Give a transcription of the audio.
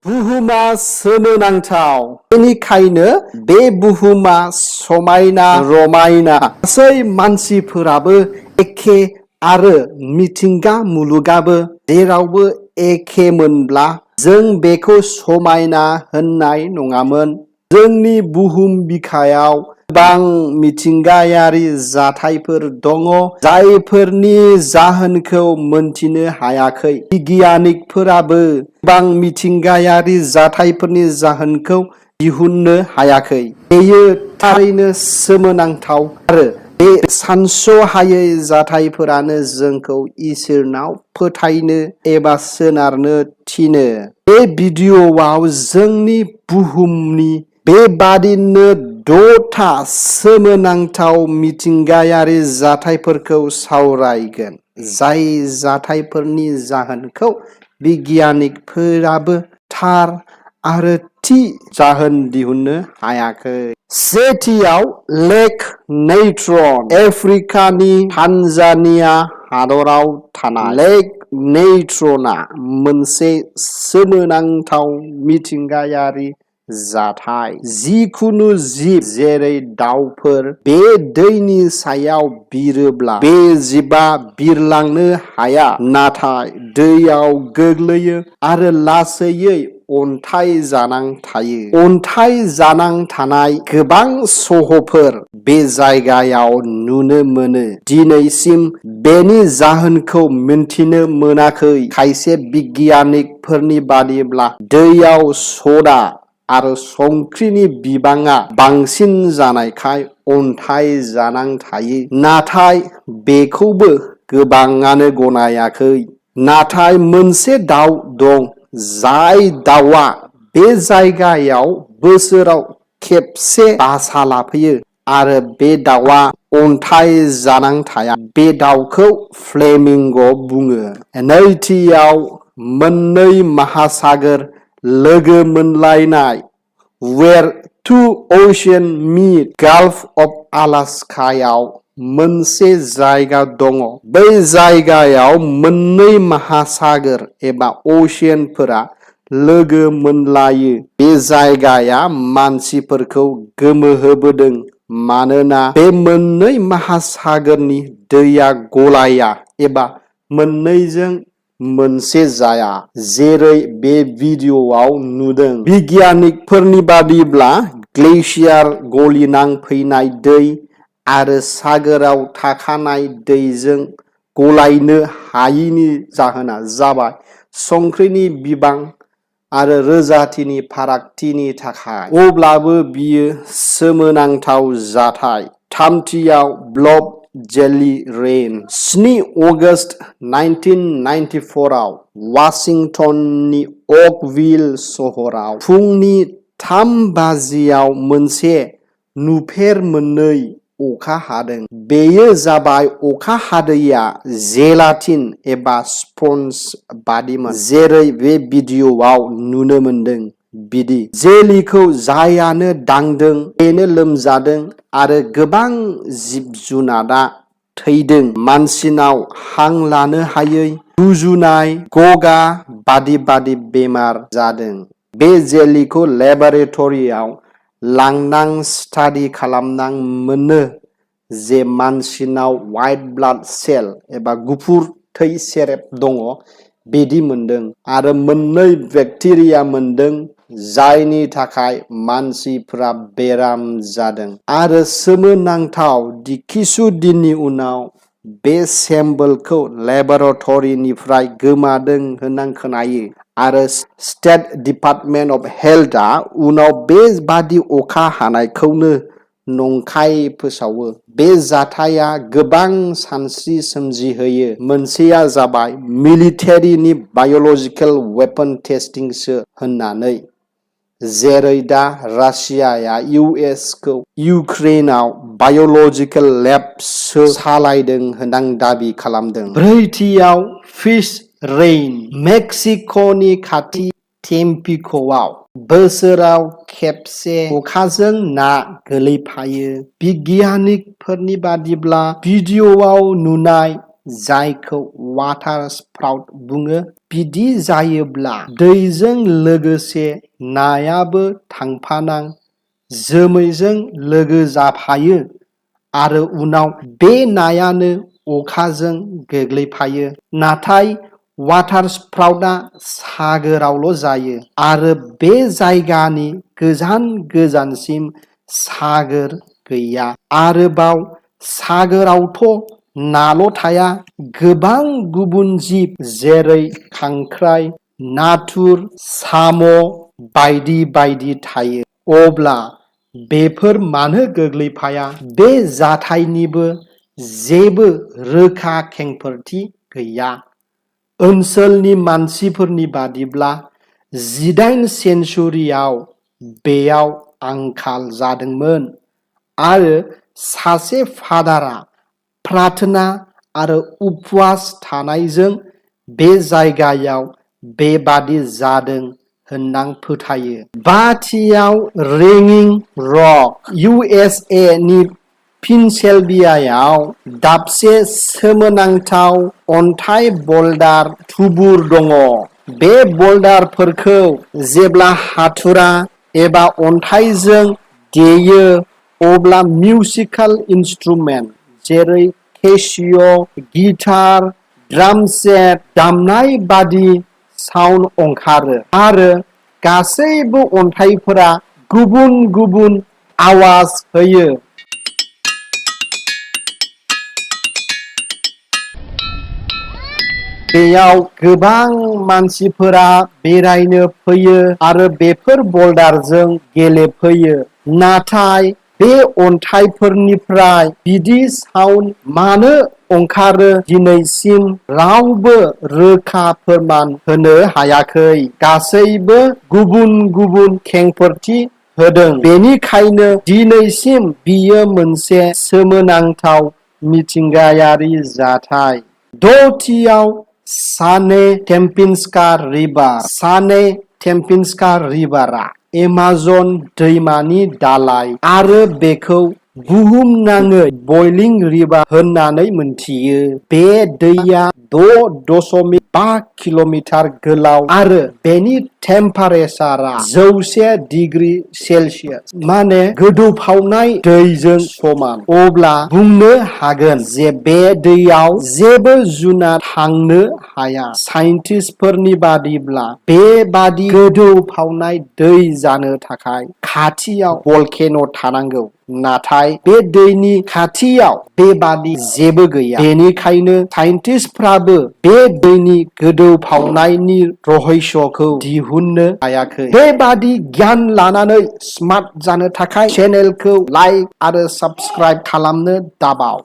बुहुमा सोमोनांथाव बेनिखायनो बे बुहुमा समायना रमायना गासै मानसिफोराबो एखे आरो मिथिंगा मुलुगाबो जेरावबो एखेमोनब्ला जों बेखौ समायना होननाय नङामोन। जोंनि बुहुम बिखायाव गोबां मिथिंगायारि जाथायफोर दङ जायफोरनि जाहोनखौ मोनथिनो हायाखै। बिगियानिकफोराबो गोबां मिथिंगायारि जाथायफोरनि जाहोनखौ दिहुननो हायाखै। बेयो थारैनो सोमोनांथाव आरो बे सानस'हायै जाथायफोरानो जोंखौ इसोरनाव फोथायनो एबा सोनारनो थिनो। बे भिडिअ'आव जोंनि बुहुमनि बेबादिनो 6था सोमोनांथाव मिथिंगायारि जाथायफोरखौ सावरायगोन जाय जाथायफोरनि जाहोनखौ बिगियानिकफोराबो थार आरो थि जाहोन दिहुननो हायाखै। सेथियाव लेक नेत्रन आफ्रिकानि तान्जानिया हादराव थानाय लेक नेत्रनआ मोनसे सोमोनांथाव मिथिंगायारि जाथाय। जिखुनु जिब जेरै दाउफोर बे दैनि सायाव बिरोब्ला बे जिबआ बिरलांनो हाया नाथाय दैयाव गोग्लैयो आरो लासैयै अन्थाइ जानां थायो। अन्थाइ जानां थानाय गोबां सह'फोर बे जायगायाव नुनो मोनो। दिनैसिम बेनि जाहोनखौ मिन्थिनो मोनाखै। खायसे बिगियानिकफोरनि बादिब्ला दैयाव सदा आरो संख्रिनि बिबाङा बांसिन जानायखाय अन्थाइ जानां थायो। नाथाय बेखौबो गोबाङानो गनायाखै। नाथाय मोनसे दाउ दं जाय दाउआ बे जायगायाव बोसोराव खेबसे बासा लाफैयो आरो बे दाउआ अन्थाइ जानां थाया। बे दाउखौ फ्लेमिंग' बुङो। नैथियाव मोननै महासागर लोगो मोनलायनाय where two ocean meet gulf of अलास्कायाव मोनसे जायगा दङ। बै जायगायाव मोननै महासागर एबा अशियानफोरा लोगो मोनलायो। बे जायगाया मानसिफोरखौ गोमोहोबोदों मानोना बे मोननै महासागरनि दैया गलाया एबा मोननैजों मोनसे जाया जेरै बे भिडिअ'आव नुदों। बिगियानिकफोरनि बादिब्ला ग्लेशियार गलिनां फैनाय दै आरो सागोराव थाखानाय दैजों गलायनो हायैनि जाहोना जाबाय संख्रिनि बिबां आरो रोजाथिनि फारागथिनि थाखाय। अब्लाबो बियो सोमोनांथाव जाथाय। थामथियाव ब्लब जेलि रेन 7 आगस्ट 1994 आव वाशिंटननि अकभिल सहराव फुंनि 3 बाजियाव मोनसे नुफेर मोनै अखा हादों। बेयो जाबाय अखा हादैया जेलाटिन एबा स्पन्ज बादिमोन जेरै बे भिडिअ'आव नुनो मोनदों बिदि। जेलिखौ जायानो दांदों बेनो लोमजादों आरो गोबां जिब-जुनारआ थैदों। मानसिनाव हां लानो हायै, गुजुनाय, गगा बायदि बेमार जादों। बे जेलिखौ लेबरेटरियाव लांनां स्टाडि खालामनां मोनो जे मानसिनाव व्हाइट ब्लाड सेल एबा गुफुर थै सेरेब दङ बिदि मोनदों आरो मोननै बेक्टेरिया मोनदों जायनि थाखाय मानसिफ्रा बेराम जादों। आरो सोमोनांथाव दि किसु दिननि उनाव बे सेम्पोलखौ लेबरेटरिनिफ्राय गोमादों होनना खोनायो आरो स्टेट डिपार्टमेन्ट अफ हेल्थआ उनाव बेबादि अखा हानायखौनो नंखाय फोसावो। बे जाथाया गोबां सानस्रि सोमजिहोयो। मोनसेया जाबाय मिलिटारिनि बाय'लजिकेल वेपन टेस्टिंसो होननानै जेरै दा रासियाया इउएसखौ इउक्रेनाव बाय'लजिकेल लेबसो सालायदों होनना दाबि खालामदों। ब्रैथियाव फिश रेइन मेक्सिक'नि खाथि टेम्पिक'आव बोसोराव खेबसे अखाजों ना गोलैफायो। बिगियानिकफोरनि बादिब्ला भिडिअ'आव नुनाय जायखौ वाटार स्प्राउट बुङो। बिदि जायोब्ला दैजों लोगोसे नायाबो थांफाना जोमैजों लोगो जाफायो आरो उनाव बे नायानो अखाजों गोग्लैफायो। नाथाय वाटार स्प्राउटआ सागोरावल' जायो आरो बे जायगानि गोजानसिम सागोर गैया। आरोबाव सागोरावथ' नाल' थाया, गोबां गुबुन जिब जेरै खांख्राइ, नाथुर, साम' बायदि बायदि थायो। अब्ला बेफोर मानो गोग्लैफाया? बे जाथायनिबो जेबो रोखा खेंफोरथि गैया। ओनसोलनि मानसिफोरनि बादिब्ला 18 सेन्चुरियाव बेयाव आंखाल जादोंमोन आरो सासे फादारआ प्रार्थना आरो उपवास थानायजों बे जायगायाव बेबादि जादों होनना फोथायो। 5थियाव रिंगिं रक। USA नि पेनसिलभेनियायाव दाबसे सोमोनांथाव अन्थाइ ब'ल्डार थुबुर दङ। बे ब'ल्डारफोरखौ जेब्ला हाथुरा एबा अन्थाइजों देयो अब्ला मिउजिकेल इन्स्ट्रुमेन्ट जेरै केसिय', गिटार, ड्राम सेट दामनाय बादि साउन्ड ओंखारो आरो गासैबो अन्थाइफोरा गुबुन गुबुन आवाज होयो। बेयाव गोबां मानसिफोरा बेरायनो फैयो आरो बेफोर ब'ल्डारजों गेलेफैयो। नाथाय बे अन्थाइफोरनिफ्राय बिदि साउन्ड मानो ओंखारो दिनैसिम रावबो रोखा फोरमान होनो हायाखै। गासैबो गुबुन गुबुन खेंफोरथि होदों। बेनिखायनो दिनैसिम बियो मोनसे सोमोनांथाव मिथिंगायारि जाथाय। 6थियाव साने टेम्पिन्स्का रिभार। साने टेम्पिन्स्का रिभारआ एमाजन दैमानि दालाय आरो बेखौ बुहुमनाङै बइलिं रिभार होननानै मिन्थियो। बे दैया 6.5 किल'मिटार गोलाव आरो बेनि टेम्पारेचारआ 100 डिग्री सेलसियास माने गोदौफावनाय दैजों समान। अब्ला बुंनो हागोन जे बे दैयाव जेबो जुनार थांनो हाया। साइन्टिस्टफोरनि बादिब्ला बेबादि गोदौफावनाय दै जानो थाखाय खाथियाव भलकेन' थानांगौ। नाथाय बे दैनि खाथियाव बेबादि जेबो गैया। बेनिखायनो साइन्टिस्टफ्राबो बे दैनि गोदौफावनायनि रहस्यखौ दिहुननो हायाखै। बेबादि गियान लानानै स्मार्ट जानो थाखाय चेनेलखौ लाइक आरो साबस्क्राइब खालामनो दाबाव।